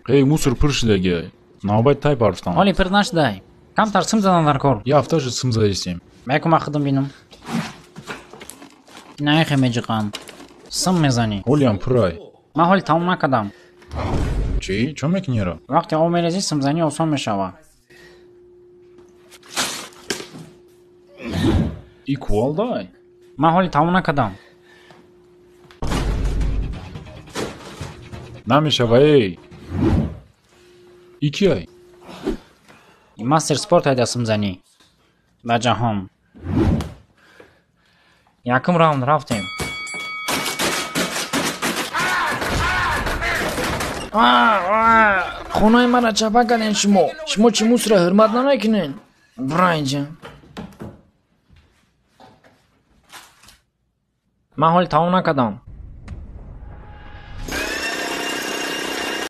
Эй, мусор пур шудагиай. Навбати тай партофтам. Ҳоли пир нашудай. Камтар сим задан дар кор. Я ҳафта шуд сим задистем. Мекум худам бинам. Наихе меҷиқам. Сим мезанӣ. Ҳолиам пурай. Ман ҳоли тамом накардам. Чӣ? Чо мекунира? Вақте об мерезӣ, симзанӣ осон мешавад. И кувалдай? Ман ҳоли тамом накардам. Намешава, эй. И киай? Мастер спорт айда симзанӣ. Дар ҷаҳон. Якум раунд рафтем. Хонаи маро чапа кардем шумо. Шумо чӣ мусора ҳурмат намекунед? Бира инҷа. Ман ҳоли тамом накардам.